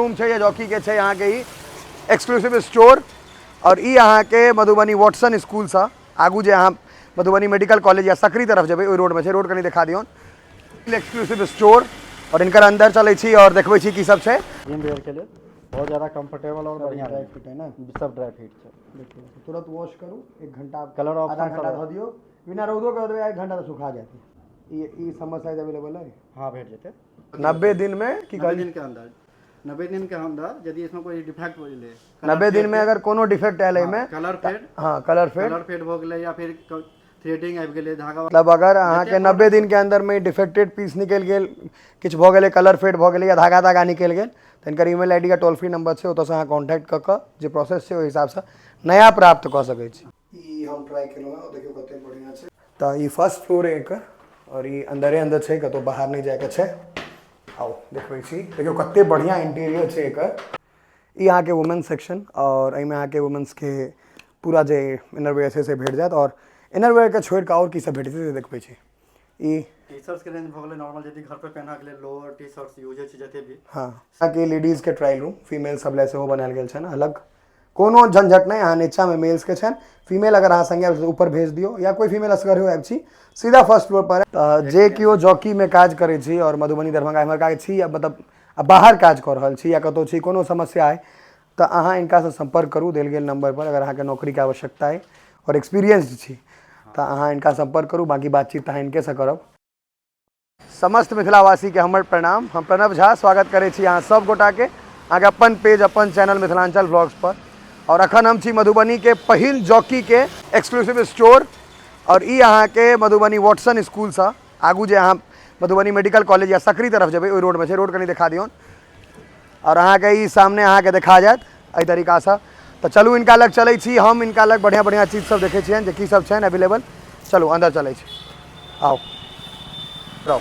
Room छै या jockey के छै अहाँके ई एक्सक्लूसिव स्टोर। आओर ई अहाँके मधुबनी वाटसन स्कूलसँ आगू जे अहाँ मधुबनी मेडिकल कॉलेज या सकरी तरफ जेबै, ओहि रोडमे छै। रोड कनि देखा दियौन। एक्सक्लूसिव स्टोर और इनकर अंदर चलै छी और देखबै छी की सब छै। जिम वेयर के लेल बहुत ज़्यादा कंफर्टेबल और बढ़िया। ड्राई फिट है ना? सब ड्राई फिट छै। देखियौ, तुरंत वॉश करू, एक घंटा कलर आधा ऑप्शन घंटा सब धऽ दियौ, बिना रौदो के धऽ देबै, एक घंटा तऽ सुखा जायत। ई समर साइज अवेलेबल है? हाँ, भेट जेतै। 90 दिन में की? 90 दिन के अंदर, 90 दिन के अंदर यदि इसमें कोई डिफेक्ट हो 90 दिन में अगर कोनो डिफेक्ट आयल एहिमे, कलर फेड, हाँ, कलर फेड, कलर फेड भऽ गेलै या फिर थ्रेडिंग आबि गेलै धागा। मतलब अगर अहाँके 90 दिन के अंदर में डिफेक्टेड पीस निकलि गेल, किछु भऽ गेलै, कलर फेड भऽ गेलै या धागा धागा निकलि गेल, तऽ हिनकर ईमेल I D या टोल फ्री नंबर छै, ओतऽसँ अहाँ कॉन्टैक्ट कऽ कऽ जे प्रोसेस छै ओहि हिसाबसँ नया प्राप्त कऽ सकै छी। ई हम ट्राई केलहुँ हँ, देखियौ कते बढ़िआँ छै। तऽ ई फर्स्ट फ्लोर है एकर और ई अंदरे अंदर छै, कतहु बाहर नहि जायके छै। आउ, देखबै छी। देखियौ कते बढ़िआँ इंटीरियर छै एकर। ई अहाँके वुमेन्स सेक्शन और एहिमे अहाँके वुमेन्सके पूरा जे इनरवेयर छै से भेट जायत। और इनरवेयरके छोड़ि कऽ आओर की सब भेटै छै से देखबै छी। ई टी शर्ट्स के रेंज भऽ गेलै, नॉर्मल यदि घर पर पहनके लेल लोअर टी शर्ट्स यूज होइ छै जते भी। हाँ, अहाँके लेडीजके ट्रायल रूम फीमेल सब लए सेहो बनायल गेल छनि अलग, कोनो झंझट नहि। अहाँ नीचाँमे मेल्सके छनि, फीमेल अगर अहाँ संगे आबि छी तऽ ऊपर भेज दियौ या कोइ फीमेल असगर हो आबि छी, सीधा फर्स्ट फ्लोर पर। तऽ जे केओ जॉकीमे काज करै छी आओर मधुबनी, दरभंगा एम्हरका छी या मतलब आ बाहर काज कऽ रहल छी या कतहु छी, कोनो समस्या अइ तऽ अहाँ हिनकासँ सम्पर्क करू देल गेल नम्बर पर। अगर अहाँके नौकरीके आवश्यकता अइ आओर एक्सपीरियंस्ड छी तऽ अहाँ हिनका सम्पर्क करू। बाँकी बातचीत तऽ अहाँ हिनकेसँ करब। समस्त मिथिलावासीके हमर प्रणाम। हम प्रणव झा स्वागत करै छी अहाँ सब गोटाके अहाँके अपन पेज, अपन चैनल मिथिलांचल व्लॉग्स पर। और अखन हम छी मधुबनीके पहिल जॉकीके एक्सक्लूसिव स्टोर और ई अहाँके मधुबनी वाटसन स्कूलसँ आगू जे अहाँ मधुबनी मेडिकल कॉलेज या सकरी तरफ जेबै, ओहि रोडमे छै। रोड कनि देखा दियौन। और अहाँके ई सामने अहाँके देखा जायत एहि तरीकासँ। तऽ चलू, हिनका लग चलै छी हम। हिनका लग बढ़िआँ बढ़िआँ चीज सब देखै छियनि जे की सब छनि अवेलेबल। चलू, अन्दर चलै छी। आउ रहो।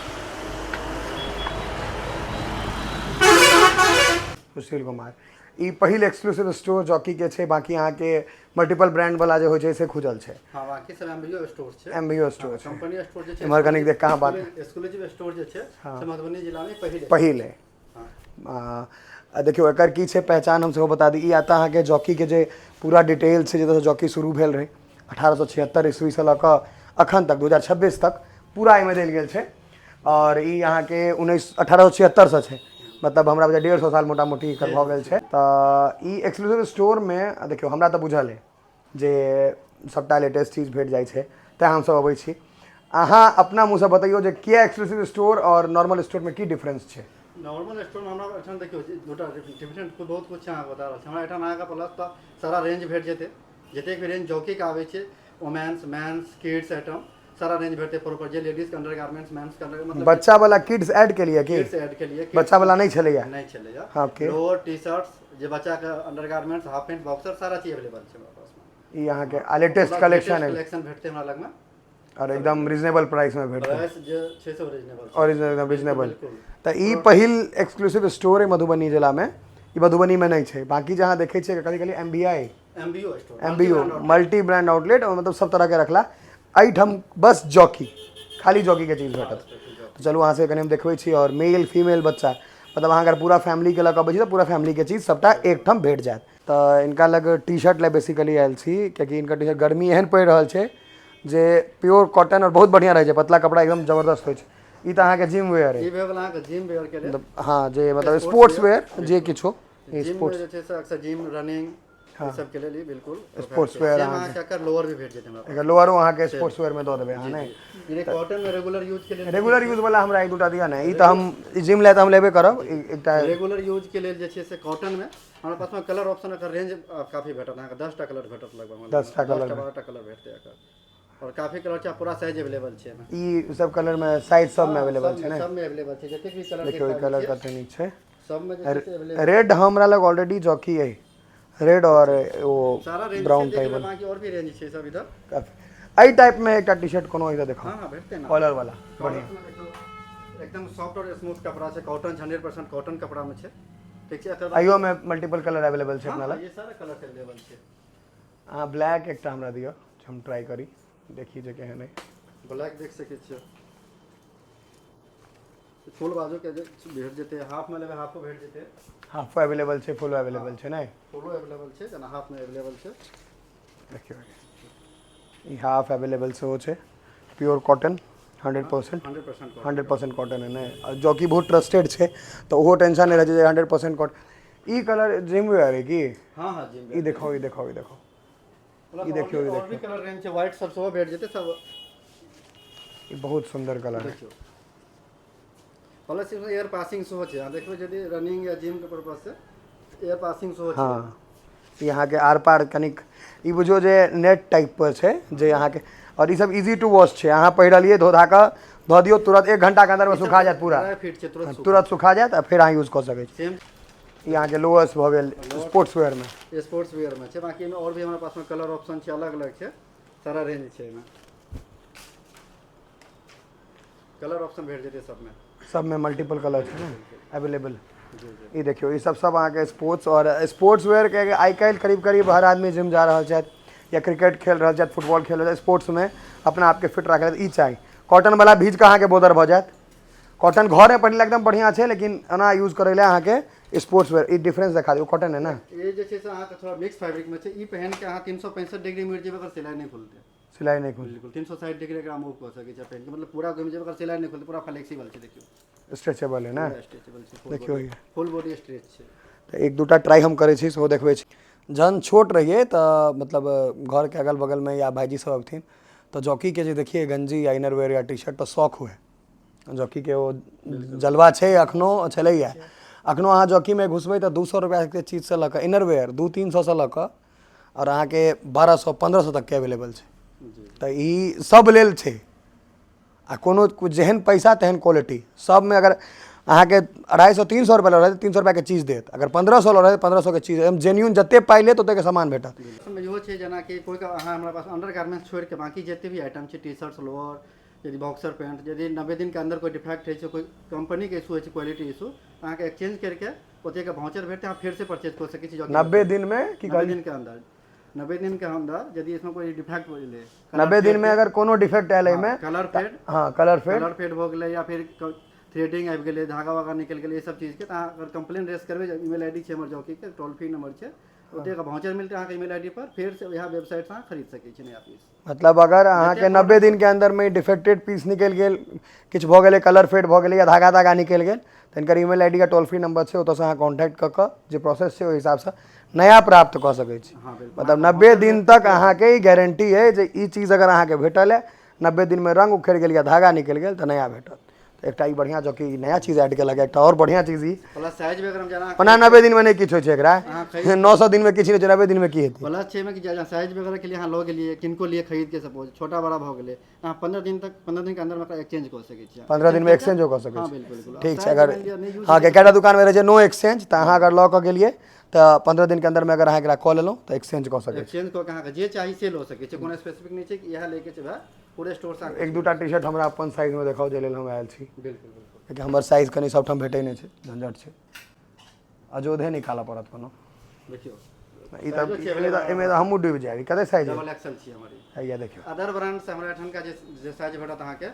सुशील कुमार, ई पहिल एक्सक्लूसिव स्टोर जॉकी के छै। बाकी अहाँके मल्टीपल ब्रांड वाला जे होइ छै से खुजल छै। हाँ, बाकी सब एमबीओ स्टोर छै। एमबीओ स्टोर छै। कंपनी स्टोर जे छै। एम्हर कनिक देख, कहाँ बात। एक्सक्लूसिव स्टोर जे छै से मधुबनी जिला में पहिल। पहिल है। आ देखियौ, एकर की छै पहचान, हम सेहो बता दी। ई आता अहाँके जॉकीके जे पूरा डिटेल छै, जतऽसँ जॉकी शुरू भेल रहै 1876 ईस्वीसँ लऽ कऽ अखन तक 2026 तक, पूरा एहिमे देल गेल छै। आओर ई अहाँके 1876सँ छै, मतलब हमरा बुझाइए 150 साल मोटा मोटी एकर भऽ गेल छै। तऽ ई एक्सक्लूसिव स्टोरमे देखियौ, हमरा तऽ बुझल अइ जे सभटा लेटेस्ट चीज भेट जाइ छै, तैँ हमसभ अबै छी। अहाँ अपना मुँहसँ बतैयौ जे किया एक्सक्लूसिव स्टोर आओर नॉर्मल स्टोरमे की डिफरेंस छै? नॉर्मल स्टोर में हमरा एहिठाम देखियौ जे दूटा डिफरेंट, बहुत कुछ छै अहाँके बता रहल छी। हमरा एहिठाम अहाँके प्लस तऽ सारा रेंज भेट जेतै, जतेक भी रेंज जॉकीके आबै छै, वोमेन्स, मेन्स, किड्स आइटम सारा रेंज भेटतै प्रॉपर, जे लेडीजके अंडर गार्मेंट्स, मेन्स के अंडर, मतलब बच्चा वाला किड्स ऐड केलियै की? किड्स ऐड के लिए। बच्चा वाला नहि छलैया? नहि छलैया। हाँ, ओके। लोअर, टी शर्ट्स, जे बच्चाके under garments, half pant, boxer, सारा चीज अवेलेबल छै हमरा पासमे। ई अहाँके लेटेस्ट कलेक्शन है। कलेक्शन भेटतै हमरा लगमे। आओर एकदम रीजनेबल प्राइस में भेटतै। प्राइस जे छै से ओरिजिनेबल छै। ओरिजिनल, एकदम रीजनेबल। बिल्कुल। तऽ ई पहिल एक्सक्लूसिव स्टोर है मधुबनी जिलामे। ई मधुबनीमे नहि छै। बाकी जहाँ देखै छियै, कथी कहलियै, M B I? MBO store. MBO, multi brand outlet, मतलब सब तरहके रखला। एहिठाम बस जॉकी, खाली जॉकीके चीज भेटत। तऽ चलू, अहाँ सबके कनि हम देखबै छी। आओर मेल, फीमेल, बच्चा, मतलब अहाँ अगर पूरा फैमिलीके लऽ कऽ अबै छी तऽ पूरा फैमिलीके चीज सभटा एकठाम भेट जायत। तऽ हिनका लग टी शर्ट लए बेसिकली आयल छी, कियाकि हिनकर टी शर्ट, गर्मी एहन पड़ि रहल छै जे प्योर कॉटन आओर बहुत बढ़िआँ रहै छै, पतला कपड़ा एकदम जबरदस्त होइ छै। ई तऽ अहाँके जिम वेयर ई अइ। भेल अहाँके जिम वेयर के लेल। हँ, जे मतलब स्पोर्ट्स वेयर जे किछो। जिम में जे छै से अक्सर जिम, रनिंग, ई सब के लेल ई बिल्कुल। Sports wear. सेम अहाँके एकर लोअर भी भेट जेतै हमरा। एकर लोअरो अहाँके स्पोर्ट्स वेयर में दऽ देबै अहाँ, नहि? ई कॉटन में रेगुलर यूज के लेल। रेगुलर यूज वाला हमरा एक दूटा दिअ ने। ई तऽ हम जिम लए तऽ हम लेबे करब एकटा। रेगुलर यूज के लेल जे छै से कॉटन में हमरा पास में कलर ऑप्शन एकर रेंज काफी भेटत अहाँके। 10टा कलर भेटत लगभग। 10टा कलर? 10टा, 12टा कलर भेटतै एकर और काफी कलर छै, पूरा साइज अवेलेबल छै एहिमे। ई सब कलर में साइज सब में अवेलेबल छै ने? सब में अवेलेबल छै, जतेक भी कलर। देखियौ, ई कलर कते नीक छै। सब में जे छै से अवेलेबल। रेड हमरा लग ऑलरेडी जॉकी अइ, रेड और ओ सारा रेंज ब्राउन छै, टाइप देख लेबै। बाकी और भी रेंज छै सब इधर। काफी। एहि टाइप में एकटा टी शर्ट कोनो इधर देखाउ। हाँ, भेटतै ने। कॉलर वाला बढ़िया। कॉटन में देखियौ, एकदम सॉफ्ट और स्मूथ कपड़ा छै, कॉटन, 100% कॉटन कपड़ा में छै। ठीक छै, एकर बाद अहियो में मल्टीपल कलर अवेलेबल छै अपना हाँ, लग? ये सारा कलर अवेलेबल छै। अहाँ ब्लैक एकटा हमरा दिअ जे हम ट्राई करी, देखी जे केहन अइ। ब्लैक देख सकै छियै, फुल बाजू के जे भेट जेतै, हाफ में लेबै हाफो भेट जेतै। हाफो अवेलेबल छै, फुल अवेलेबल छै ने? फुलो अवेलेबल छै, जेना हाफमे अवेलेबल छै। देखियौ, ई हाफ अवेलेबल सेहो छै। Pure cotton, 100%। 100%। 100% Cotton है ने? आ जॉकी बहुत ट्रस्टेड छै, तऽ ओहो टेंशन नहि रहै छै जे 100% cotton. E colour gym where है की? हँ हँ, जिम। ई देखाउ, ई देखाउ, ई देखाउ, ई देखियौ, ई। आओर भी कलर रेंज छै, व्हाइट सब सेहो भेट जेतै सब। ई बहुत सुन्दर कलर है। देखियौ, प्लस इसमे एयर पासिंग सेहो छै। अहाँ देखबै, यदि रनिंग या जिम के पर्पज से एयर पासिंग सेहो छै। हँ, ई अहाँके आर पार कनिक ई बुझियौ जे नेट टाइप पर छै, जे अहाँके आओर ई सब इजी टू वॉश छै। अहाँ पहिरलियै, धो धा कऽ धऽ दियौ, तुरंत एक घंटाके अन्दरमे सुखा जायत पूरा। ड्राई फिट छै, तुरंत सुखा। तुरंत सुखा जायत आ फेर अहाँ यूज कऽ सकै छी। सेम। ई अहाँके लोअर्स भऽ गेल स्पोर्ट्स वेयरमे। स्पोर्ट्स वेयर में छै। बाकी एहिमे आओर भी हमरा पासमे कलर ऑप्शन छै, अलग अलग छै, सारा रेंज छै। एहिमे कलर ऑप्शन भेट जेतै सबमे। सबमे मल्टीपल कलर छै ने अवेलेबल? जी जी। ई देखियौ, ई सब सब अहाँके स्पोर्ट्स आओर स्पोर्ट्स वेयरके। आइ काल्हि करीब करीब हर आदमी जिम जा रहल छथि या क्रिकेट खेल रहल छथि, फुटबॉल खेल रहल छथि। स्पोर्ट्समे अपना आपके फिट राखै ई चाही। कॉटन वाला भीज कऽ अहाँके बोदर भऽ जायत। कॉटन घरमे पहिरला एकदम बढ़िआँ छै, लेकिन एना यूज करै लए अहाँके स्पोर्ट्स वेयर। ई डिफरेंस देखा दियौ, कॉटन है ने? ई जे छै से अहाँके थोड़ा मिक्स फैब्रिक में छै। ई पहिन के अहाँ 365 डिग्री मुड़ि जेबै, एकर सिलाई नहि खुलतै। सिलाइ नहि खुल बिल्कुल, 360 डिग्री एकरा मूव कऽ सकै छै पहिन के, मतलब पूरा घुमि जेबै, एकर सिलाई नहि खुलतै। पूरा फ्लेक्सिबल छै, देखियौ। स्ट्रेचेबल है ने? पूरा स्ट्रेचेबल छै। देखियौ ई। फुल बॉडी स्ट्रेच छै। तऽ एक दूटा ट्राई हम करै छी, सेहो देखबै छी। जहन छोट रहियै तऽ मतलब घरके अगल बगलमे या भाइजी सब अबथिन तऽ जॉकीके जे देखियै गंजी या इनर वेयर या टी शर्ट, तऽ शौक हुए जॉकीके। ओ जलवा छै, एखनो छलैए। एखनो अहाँ जॉकीमे घुसबै तऽ 200 रुपैआके चीजसँ लऽ कऽ, इनर वेयर 200-300सँ लऽ कऽ आओर अहाँके 1200 1500 तकके अवेलेबल छै। तऽ ई सब लेल छै आ कोनो जेहन पैसा तेहन क्वालिटी सबमे। अगर अहाँके 250 300 रुपैआ लऽ रहल, 300 रुपैआके चीज देत। अगर 1500 लऽ रहल, 1500के चीज। एकदम जेन्यून, जते पाइ लेत ओतेके सामान भेटत। सबमे इहो छै, जेनाकि कोइ अहाँ हमरा पास अंडर गार्मेंट्स छोड़ि के बाकी जते भी आइटम छै, टी शर्ट, लोअर, यदि बॉक्सर पैंट, यदि 90 दिनके अंदर कोइ डिफेक्ट होइ छै, कोइ कंपनीके इशू होइ छै, क्वालिटी इशू, तऽ अहाँके एक्सचेंज करिके ओतेके वाउचर भेटतै, अहाँ फेर से परचेज कऽ सकै छी जॉकी। 90 दिनमे की? 90 दिन के अंदर, 90 दिन के अंदर यदि इसमें कोई डिफेक्ट एलै। 90 दिनमे अगर कोनो डिफेक्ट आयल एहिमे। Colour fade. हँ, कलर फेड। कलर फेड भऽ गेलै या फिर थ्रेडिंग आबि गेलै, धागा वागा निकलि गेलै, ई सब चीजके तऽ अहाँ अगर कंप्लेन रेस करबै, ईमेल आईडी छै हमर जॉकीके, टोल फ्री नंबर छै, ओतेक वाउचर मिलतै अहाँके ईमेल आईडी पर, फेर से वएह वेबसाइट से अहाँ खरीद सकै छी नया पीस। मतलब अगर अहाँके 90 दिनके अन्दरमे डिफेक्टेड पीस निकलि गेल, किछु भऽ गेलै, कलर फेड भऽ गेलै या धागा धागा निकलि गेल, तऽ हिनकर ईमेल I D या टोल फ्री नंबर छै, ओतऽसँ अहाँ कॉन्टैक्ट कऽ कऽ जे प्रोसेस छै ओहि हिसाबसँ नया प्राप्त कऽ सकै छी। हँ, बिल्कुल। मतलब 90 दिन तक अहाँके ई गारंटी अइ जे ई चीज अगर अहाँके भेटल है, 90 दिनमे रंग उखड़ि गेल या धागा निकलि गेल तऽ नया भेटत। तऽ एकटा ई बढ़िआँ जॉकी ई नया चीज ऐड केलक, एकटा आओर बढ़िआँ चीज ई। प्लस साइज भी अगर हम जेना ओना 90 दिनमे नहि किछु होइ छै एकरा। अहाँ खरीद 900 दिनमे किछु नहि होइ छै, 90 दिनमे की हेतै? प्लस छै एहिमे कि जे साइज वगैरह के लिए अहाँ लऽ गेलियै किनको लिए खरीद के, सपोज छोटा बड़ा भऽ गेलै, अहाँ 15 दिन तक, 15 दिन के अंदर में ओकरा एक्सचेंज कऽ सकै छी। 15 दिनमे एक्सचेंजो कऽ सकै हँ छी? बिल्कुल बिल्कुल। ठीक छै। साइज अगर मानि लिअ नहि यूज हँ, कएटा दुकानमे रहै छै नो एक्सचेंज, तऽ अहाँ अगर लऽ कऽ गेलियै तऽ 15 दिनके अन्दरमे अगर अहाँ एकरा कऽ लेलहुँ तऽ एक्सचेंज कऽ सकै छी। एक्सचेंज कऽ के अहाँके जे चाही से लऽ सकै छी। कोनो स्पेसिफिक नहि छै कि इएह लैके छै भाय, पूरे स्टोर से एक दूटा टी शर्ट हमरा अपन साइजमे देखाउ, जे लेल हम आयल छी। बिल्कुल बिल्कुल। कियाकि हमर साइज कनि सबठाम भेटै नहि छै, झंझट छै। अजोधे निकालऽ पड़त कोनो। देखियौ। ई तऽ एहिमे तऽ हमहूँ डूबि जायब। ई कते साइज? डबल एक्सल छी हमर ई। हैया देखियौ। अदर ब्रांड से हमरा एठनका जे जे साइज भेटत अहाँके,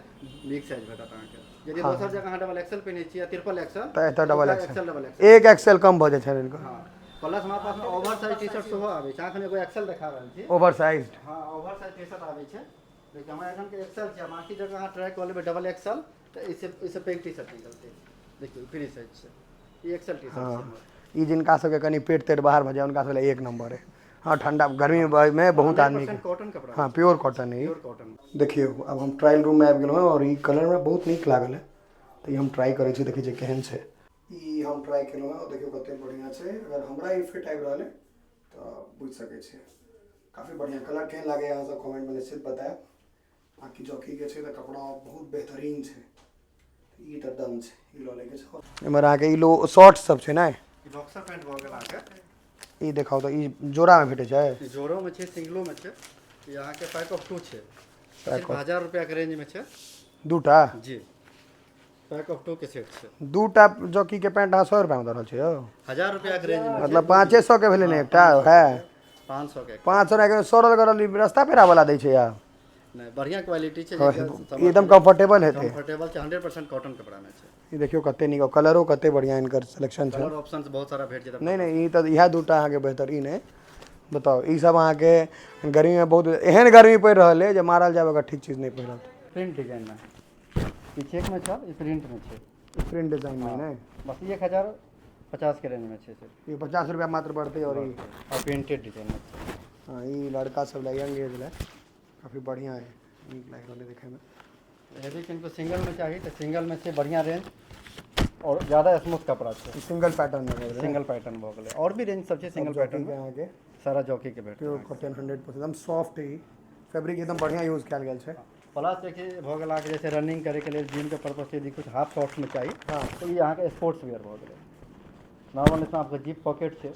बिग साइज भेटत अहाँके। यदि दोसर जगह अहाँ डबल एक्सल पहिनै छी या ट्रिपल एक्सल, तऽ एतऽ double axle. Axle, double axle. एक एक्सेल कम भऽ जाइ छै हिनकर। हँ, प्लस हमरा पासमे ओवर साइज टी शर्ट सेहो आबै छै। अहाँके हम एगो एक्सल देखा रहल छी। Over size. हँ, ओवर साइज टी शर्ट आबै छै। देखियौ, हमरा एखनके एक्सल छै, बाकी जगह अहाँ ट्राई कऽ लेबै डबल एक्सल तऽ एहिसँ पैघ टी शर्ट निकलतै। देखियौ, फ्री साइज छै, ई एक्सल टी शर्ट छै हमर। ई जिनका सबके कनि पेट तेट बाहर भऽ जाय, हुनका सब लए एक नंबर है। हँ, ठंडा गर्मी मे बहुत आदमी 100% कॉटन कपड़ा। हँ, प्योर कॉटन है ई। Pure cotton. देखियौ, आब हम ट्रायल रूममे आबि गेलहुँ हँ आओर ई कलर हमरा बहुत नीक लागल है, तऽ ई हम ट्राई करै छी, देखै छियै केहन छै। ई हम ट्राई केलहुँ हँ, देखियौ कते बढ़िआँ छै। अगर हमरा ई फिट आबि रहल है तऽ बुझि सकै छियै काफी बढ़िआँ। कलर केहन लागैए अहाँ सब कमेंटमे निश्चित बतायब। बाँकी जॉकीके छै तऽ कपड़ा बहुत बेहतरीन छै। ई तऽ डन छै, ई लऽ लैके छै। एम्हर अहाँके ई लो शॉर्ट्स सब छै ने? ई बॉक्सर पैंट भऽ गेल अहाँके। ई देखाउ तऽ, ई जोड़ामे भेटै छै? ई जोड़ोमे छै, सिंगलोमे छै। ई अहाँके पैक ऑफ टू छै, सिर्फ 1000 रुपैआके रेंजमे छै। दूटा? जी, पैक ऑफ टू के सेट छै। दूटा जॉकीके पैंट अहाँ 100 रुपैआमे दऽ रहल छियै यौ? 1000 रुपैआके रेंजमे। मतलब 500 के भेलै ने एकटा है? 500 के। 500 रुपैआके सड़ल गरल रस्ता पेरा वाला दै छै यार। नहि, बढ़िआँ क्वालिटी छै। ई एकदम कम्फर्टेबल हेतै। कम्फर्टेबल छै, 100% कॉटन कपड़ामे छै। ई देखियौ कते नीक, कलरो कते बढ़िआँ हिनकर सिलेक्शन छै। कलर ऑप्शन बहुत सारा भेट जेतै। नहि नहि, ई तऽ इएह दूटा अहाँके बेहतर, ई नहि बताउ। ई सब अहाँके गर्मीमे बहुत, एहन गर्मी पड़ि रहल अइ जे मारल जायब अगर ठीक चीज नहि पहिरब। प्रिंट डिजाइन में ई चेक में छल, ई प्रिंट में छै। प्रिंट डिजाइन में नहि। बस ई 1050 के रेंज में छै सिर्फ। ई 50 रुपया मात्र बढ़तै। और ई और प्रिंटेड डिजाइन में छै। हाँ, ई लड़का सब लए, यंग एज लए काफी बढ़िआँ है, नीक लागि रहल है देखैमे। यदि किनको सिंगल में चाही तऽ सिंगल में छै बढ़िआँ रेंज और ज़्यादा स्मूथ कपड़ा छै। ई सिंगल पैटर्न में भऽ गेलै। सिंगल पैटर्न भऽ गेलै, और भी रेंज सब छै सिंगल जॉकी पैटर्न के में। अहाँके सारा जॉकी के भेटत। प्योर कॉटन 100%, एकदम सॉफ्ट, ई फैब्रिक एकदम बढ़िआँ यूज कयल गेल छै। प्लस देखिए भऽ गेल अहाँके जैसे रनिंग करैके लेल जिम के पर्पज से यदि कुछ हाफ शॉर्ट्स में चाही तऽ ई अहाँके स्पोर्ट्स वेयर भऽ गेलै। नॉर्मल इसमे आपके जिप पॉकेट छै,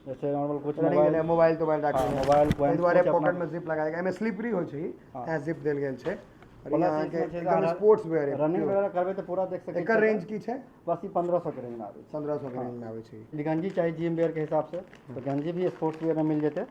जैसे नॉर्मल कुछ रनिंग मोबाइल मोबाइल तोबाइल राखै हाँ, मोबाइल एहि दुआरे कुछ अपना पॉकेट में जिप लगायल गेल, एहिमे स्लिपरी होइ छै, तैं जिप देल गेल छै। और ई प्लस अहाँके इसमे छै एकदम स्पोर्ट्स वेयर है। रनिंग वगैरह करबै तऽ पूरा देख सकै। एकर रेंज की छै? बस ई 1500 के रेंज में आबै छै। 1500 के रेंज में आबै छै। यदि गंजी चाही जिम वेयर के हिसाब से तऽ गंजी भी स्पोर्ट्स वेयर में मिल जेतै,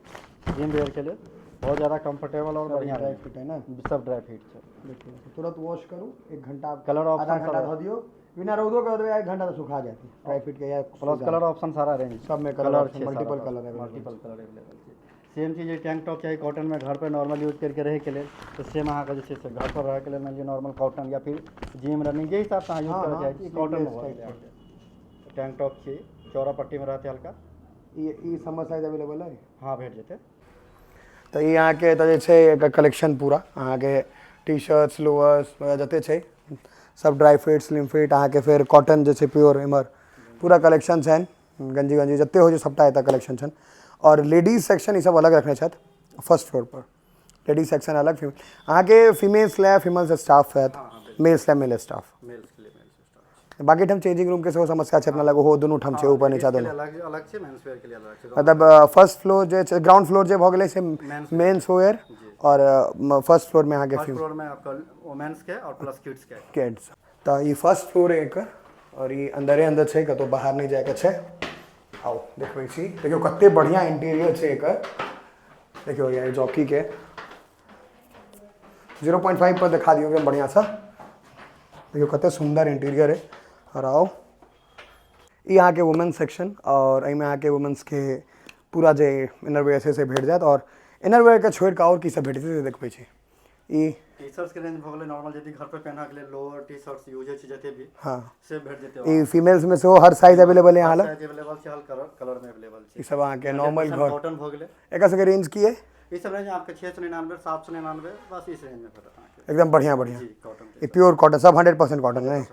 जिम वेयर के लेल बहुत ज़्यादा कंफर्टेबल और बढ़िया। ड्राई फिट है ने? सब ड्राई फिट छै। देखियौ, तुरंत वॉश करू, एक घंटा कलर आधा ऑप्शन घंटा धऽ दियौ, बिना रौदो के देबै, एक घंटा तऽ सुखा जायत ड्राई फिट के या प्लस कलर ऑप्शन सारा रेंज सबमे colour option, multiple colour available। Multiple colour available छै। सेम चीज जे टैंक टॉप चाही कॉटन में घर पर नॉर्मल यूज करके रहै के लेल, तऽ सेम अहाँके जे छै से घर पर रहै के लेल मानि लिअ नॉर्मल कॉटन या फिर जिम रनिंग जे हिसाबसँ अहाँ यूज करऽ चाहै छी, कॉटन में भऽ गेलै अहाँके टैंक टॉप छै, चौड़ा पट्टी में रहतै हल्का। ई ई समर साइज अवेलेबल है? हाँ, भेट जेतै। तऽ ई अहाँके एतऽ जे छै एकर कलेक्शन पूरा अहाँके टी शर्ट्स, लोअर्स वगैरह जते छै सब, ड्राई फिट, स्लिम फिट, अहाँके फेर कॉटन जे छै प्योर, एम्हर पूरा कलेक्शन छनि। गंजी गंजी जते होइ छै सबटा एतऽ कलेक्शन छनि। आओर लेडीज सेक्शन ई सब अलग रखने छथि फर्स्ट फ्लोर पर, लेडीज सेक्शन अलग। फीमेल अहाँके फीमेल्स लए फीमेल्स स्टाफ हैत, मेल्स लए मेल स्टाफ। मेल्स के लिए मेल्स स्टाफ। बाकी ठाम चेंजिंग रूम के सेहो समस्या छै अपना लग, ओहो दुनू ठाम छै, ऊपर नीचा के लिए दुनू। अलग अलग छै, मेंस वेयर के लिए अलग छै। मतलब फर्स्ट फ्लोर जे छै, ग्राउंड फ्लोर जे भऽ गेलै से मेन्स वेयर और फर्स्ट फ्लोर में अहाँके फर्स्ट फ्लोर में आपका वोमेन्स के और प्लस किड्स के। किड्स। तऽ ई फर्स्ट फ्लोर है एकर और ई अंदरे अंदर छै, कतौ बाहर नहि जायके छै। आउ देखबै छी, देखियौ कते बढ़िया इंटीरियर छै एकर। देखियौ यहाँ जॉकी के 0.5 पर देखा दियौ एकदम बढ़ियासँ। देखियौ कते सुन्दर इंटीरियर है। और आउ, ई अहाँके वुमेन्स सेक्शन और एहिमे अहाँके वुमेन्सके पूरा जे इनरवेयर छै से भेट जायत। और इनरवेयरके छोड़ि कऽ आओर की सब भेटै छै से देखबै छी ई। टी शर्ट्स के रेंज भऽ गेलै नॉर्मल यदि घर पर पहिनऽ के लेल लोअर टी शर्ट्स यूज होइ छै जते भी से भेट जेतै। ई फीमेल्स में सेहो हर साइज अवेलेबल है अहाँ लग? साइज अवेलेबल छै, हर कलर कलर में अवेलेबल छै। ई सब अहाँके नॉर्मल घर कॉटन भऽ गेलै। एकर सबके रेंज की है? ई सब रेंज आपके 699, 799, बस इस रेंज में भेटत अहाँके। एकदम बढ़िया बढ़िया। जी, कॉटन ई प्योर कॉटन सब, 100% कॉटन नहि?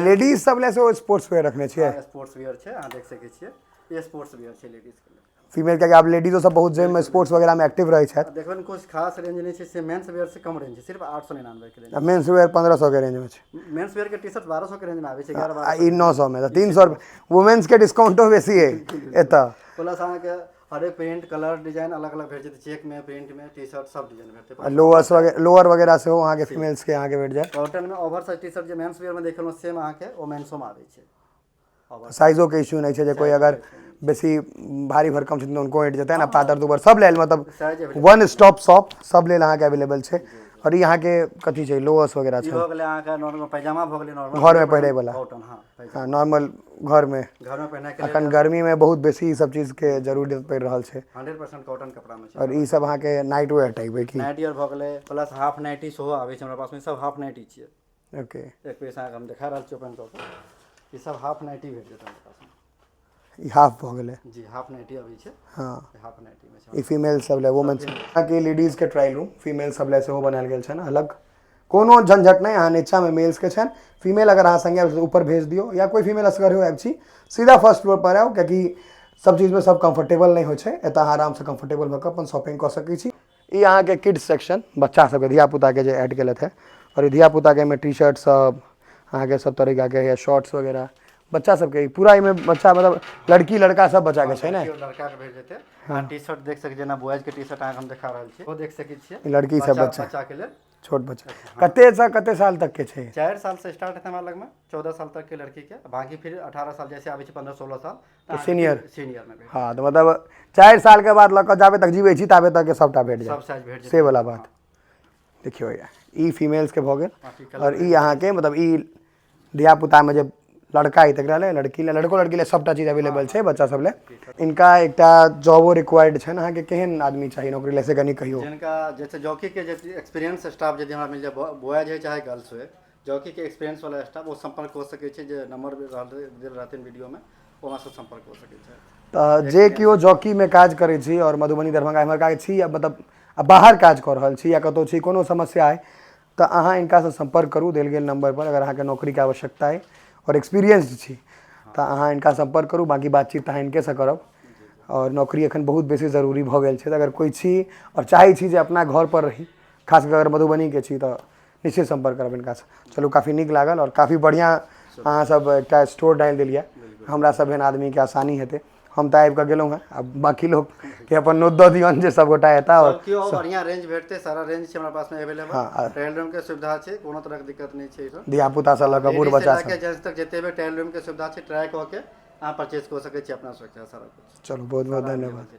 लेडीज सब लए सेहो स्पोर्ट्स वेयर रखने छियै? स्पोर्ट्स वेयर छै, अहाँ देख सकै छियै, ई स्पोर्ट्स वेयर छै लेडीज के लेल। फीमेल, कियाकि आब लेडीजो सब बहुत जिम स्पोर्ट्स वगैरह में एक्टिव रहै छथि। आ देखबै ने, कुछ खास रेंज नहि छै से, मेंस वेयर से कम रेंज छै, सिर्फ 899 के रेंज। आ मेन्स वेयर 1500 के रेंज में छै। मेंस वेयर के टी शर्ट 1200 के रेंज में आबै छै, 11 आ ई 900 में, तऽ 300 रुपया वुमेन्स के डिस्काउंटो बेसी है एतऽ। प्लस अहाँके हरेक प्रिंट कलर डिजाइन अलग अलग भेट जेतै, चेक में, प्रिंट में, टी शर्ट सब डिजाइन भेटतै। आ लोअर्स वगैरह, लोअर वगैरह सेहो अहाँके फीमेल्स के अहाँके भेट जायत। कॉटन में ओवर साइज टी शर्ट जे मेंस वेयर में देखेलहुँ, सेम अहाँके वोमेन्सो में आबै छै ओवर। साइजो के इश्यू नहि छै, जे कोइ अगर बेसी भारी भरकम छथिन तऽ हुनको हटि जेतनि। आ पातर दुबर सब लेल, मतलब साइज वन स्टॉप शॉप, सब लेल अहाँके अवेलेबल छै। आओर ई अहाँके कथी छै? लोअर्स वगैरह ई छै? भऽ गेलै अहाँके नॉर्मल पैजामा भऽ गेलै नॉर्मल घरमे पहिरै वाला। कॉटन, हाँ, पैजामा। हाँ, नॉर्मल घरमे। घरमे पहिनै के लेल। अखन गर्मीमे बहुत बेसी ई सब चीजके जरूरत पड़ि रहल छै। 100% कॉटन कपड़ा में छै। आओर ई सब अहाँके नाइट वेयर टाइप है की? नाइट वेयर भऽ गेलै, प्लस हाफ नाइटी सेहो आबै छै हमरा पासमे, सब हाफ नाइटी छियै। एक पीस अहाँके हम देखा रहल छी ओपन कऽ के, ई सब हाफ नाइटी भेट जेतै हमरा पासमे। ई हाफ भऽ गेलै। जी, हाफ नाइटी अबै छै। हाफ नाइटी मे छै। ई फीमेल सब लए, वुमेन्स अहाँके लेडीज के ट्रायल रूम फीमेल सब लए सेहो बनायल गेल छनि अलग, कोनो झंझट नहि। अहाँ नीचामे मेल्स के छनि, फीमेल अगर अहाँ संगे आबि तऽ ऊपर भेज दियौ, या कोइ फीमेल असगरे आबि छी, सीधा फर्स्ट फ्लोर पर आउ, कियाकि सब चीजमे सब कम्फर्टेबल नहि होइ छै। एतऽ अहाँ आरामसँ कम्फर्टेबल भऽ कऽ अपन शॉपिंग कऽ सकै छी। ई अहाँके किड्स सेक्शन, बच्चा सबके, धियापुताके जे ऐड केलथि हे। आओर ई धियापुताके एहिमे टी शर्ट सब अहाँके सब तरीकाके या शॉर्ट्स वगैरह बच्चा सबके, ई पूरा एहिमे बच्चा, मतलब लड़की लड़का सब बच्चाके छै ने? लड़की और लड़का के भेट जेतै। अहाँ टी शर्ट देख सकै, जेना बॉयज के टी शर्ट अहाँके हम देखा रहल छी, ओ देख सकै छियै। लड़की सब, बच्चा। बच्चा के लेल। छोट बच्चा कते सँ कते साल तक के छै? 4 साल से स्टार्ट हेतै हमरा लगमे, 14 साल तक के लड़की के, बाकी फिर 18 साल जैसे आबै छै, 15 16 साल सीनियर। सीनियर में भेट हाँ, तऽ मतलब 4 साल के बाद लऽ कऽ जाबे तक जीबै छी ताबे तक के सबटा भेट सब जायत। साइज भेट जेतै। से वाला बात। देखियौ भैया, ई फीमेल्स के भऽ गेल। बाकी आओर ई अहाँके मतलब ई धियापुतामे जे लड़का अइ तकरा लए, लड़की लए, लड़को लड़की लए सभटा चीज अवेलेबल छै बच्चा सब लए। इनका एकटा जॉबो रिक्वायर्ड छनि। अहाँके केहन आदमी चाही नौकरी लए से कनि कहियौ। जिनका जैसे जॉकी के जे एक्सपीरियंस स्टाफ यदि हमरा मिल जाए, बॉयज है चाहे गर्ल्स हुए, जॉकी के एक्सपीरियंस वाला स्टाफ वो संपर्क हो सकै छै। जे नंबर देल रहथिन वीडियो में, वो हमरा से संपर्क हो सकै छै। तऽ जे केओ जॉकीमे काज करै छी आओर मधुबनी, दरभंगा एम्हरका छी या मतलब आ बाहर काज कऽ रहल छी या कतहु छी, कोनो समस्या अइ तऽ अहाँ हिनकासँ सम्पर्क करू देल गेल नम्बरपर। अगर अहाँके नौकरीके आवश्यकता अइ आओर एक्सपीरियंस्ड छी तऽ अहाँ हिनका सम्पर्क करू। बाँकी बातचीत तऽ अहाँ हिनकेसँ करब। आओर नौकरी एखन बहुत बेसी जरूरी भऽ गेल छै, तऽ अगर कोइ छी आओर चाहै छी जे अपना घरपर रही, खास कऽ अगर मधुबनीके छी, तऽ निश्चित सम्पर्क करब हिनकासँ। चलू, काफी नीक लागल आओर काफी बढ़िआँ अहाँ सब एकटा स्टोर डालि देलियै। हमरा सब एहन आदमीके आसानी हेतै। हम तऽ आबि कऽ गेलहुँ हेँ, आब बाँकी लोकके अपन नोत दऽ दियौन जे सभगोटा एता। आओर सब केओ बढ़िया रेंज भेटतै, सारा रेंज छै हमरा पास में अवेलेबल। ट्रायल रूम के सुविधा छै, कोनो तरह के दिक्कत नहि छै एहिठाम। धियापुतासँ लऽ कऽ बूढ़ लेडीज से बच्चा लए के सब जेंट्स तक जते भी ट्रायल रूम के सुविधा छै, ट्राई कऽ के अहाँ परचेज कऽ सकै छी अपना सुरक्षा सारा कुछ। चलू, बहुत बहुत धन्यवाद।